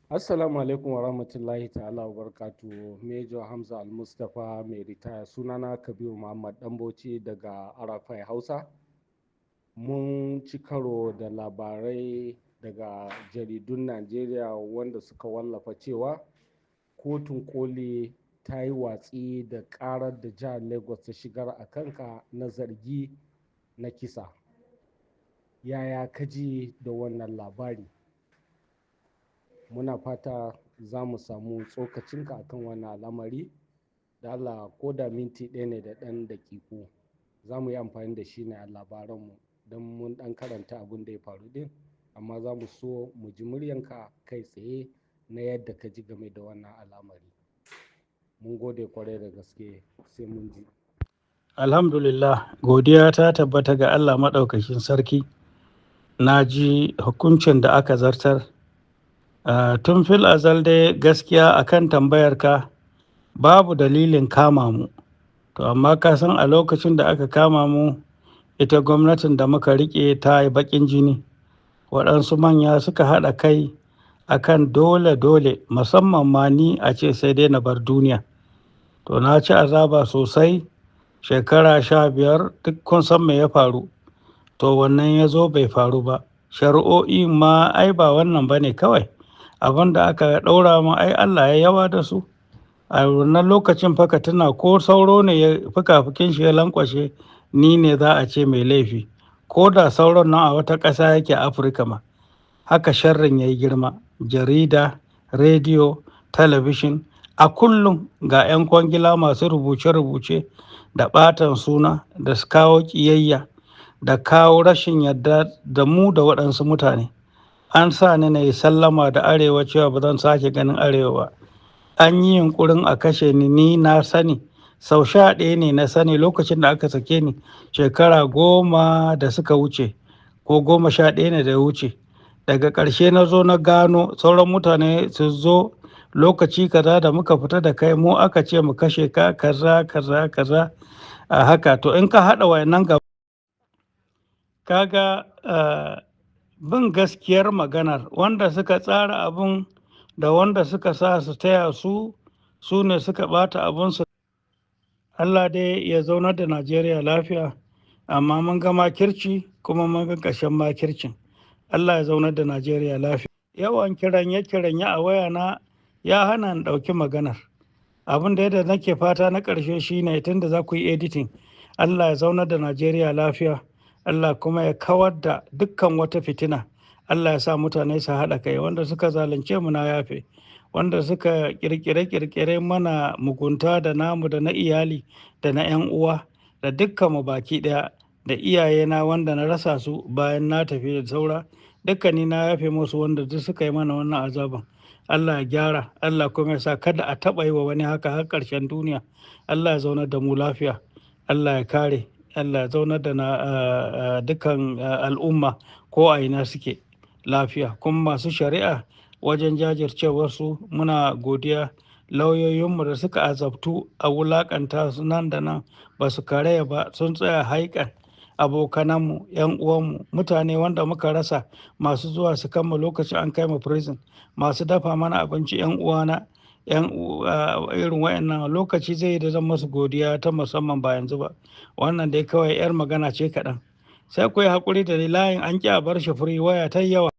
Assalamu alaikum wa rahmatullahi ta'ala wa barakatuhu. Major Hamza Al-Mustapha mai ritaya, sunana Kabiru Muhammad Ɗanbauci daga Arafai Hausa. Mun ci karo da labarai daga jaridun Najeriya wanda suka wallafa cewa kotun koli ta yi watsi da karar da jihar Lagos ta shigar a kanka na zargi na kisa. Yaya ka ji da wannan labari? Muna fata za mu samu tsokacinka akan wannan al'amari. Da Allah, ko da minti ɗaya ne da ɗan daƙiƙu, za mu yi amfani da shi ne a labaranmu don mun ɗan karanta abin da ya faru ɗin, amma za mu so mu ji muryanka kai tsaye na yadda ka ji game da wannan al'amari. Mun gode kwarai da gaske, sai mun ji. Alhamdulillah, godiya ta tabbata ga Allah Maɗaukakin Sarki. Na ji hukuncin da aka zartar. Tun fil azal dai gaskiya akan tambayarka, babu dalilin kama mu. To amma ka san a lokacin da aka kama mu, ita gwamnatin da muka riƙe ta yi baƙin jini. Waɗansu manya suka haɗa kai akan dole dole, musamman ma ni, a ce sai dai na bar duniya. To na ci azaba sosai shekara 15, duk kun san me ya faru. To wannan ya zo bai faru ba. Shari'o'i ma ai ba wannan ba ne kawai. Abin da aka ɗaura min, ai Allah ya yawa da su. A wannan lokacin fa ka tuna, ko sauro ne ya fuka-fukin shi ya lankwashe, ni ne za a ce mai laifi. Ko da sauron nan a wata ƙasa yake a Afirka ma. Haka sharrin ya yi girma. Jarida, rediyo, talabishin, a kullum ga 'yan kwangila masu rubuce-rubuce da ɓatan suna da su kawo ƙiyayya da kawo rashin yarda da mu da waɗansu mutane. An sa ni na yi sallama da Arewa cewa ba zan sake ganin Arewa ba. An yi yunƙurin a kashe ni, ni na sani. Sau 11 ne na sani lokacin da aka sake ni shekara 10 da suka wuce ko 11 ne da ya wuce. Daga ƙarshe na zo na gano sauran mutane su zo lokaci kaza da muka fita da kai, mu aka ce mu kashe ka, kaza kaza kaza a haka. To in ka haɗa wayannan gaba, kaga bin gaskiyar maganar, wanda suka tsara abun da wanda suka sa su taya su, su ne suka ɓata abunsu. Allah dai ya zaunar da Najeriya lafiya, amma mun ga makirci kuma mun ga ƙarshen makircin. Allah ya zaunar da Najeriya lafiya. Yawan kiranye kiranye a wayana ya hana in ɗauki maganar. Abin da yadda nake fata na ƙarshe shine, tunda za ku yi editing, Allah ya zaunar da Najeriya lafiya. Allah kuma ya kawar da dukkan wata fitina. Allah ya sa mutane su haɗa kai. Wanda suka zalunce mu, na yafe. Wanda suka ƙirƙire-ƙirƙire mana mugunta, da namu da na iyali da na 'yan uwa da dukkan mu baki ɗaya, da iyayena wanda na rasa su bayan na tafi da saura, dukkani na yafe musu, wanda duk suka yi mana wannan azaban. Allah ya gyara, Allah kuma ya sa kada a taɓa yi wa wani haka har ƙarshen duniya. Allah ya zaunar da mu lafiya, Allah ya kare, Allah ya zaunar da na dukkan al'umma ko a ina suke lafiya. Kuma masu shari'a, wajen jajircewarsu muna godiya. Lauyoyinmu da suka azabtu a wulakanta su nan da nan, ba su karaya ba, sun tsaya haikan. Abokananmu, yan uwanmu, mutane wanda muka rasa, masu zuwa su kama lokacin an kai mu prison, masu dafa mana abinci, yan uwana, yan irin wayannan, lokaci zai yi da zan masu godiya ta musamman, ba yanzu ba. Wannan dai kawai yar magana ce kaɗan. Sai ku yi haƙuri da layin, an ƙi a bar shi free, waya ta yawa.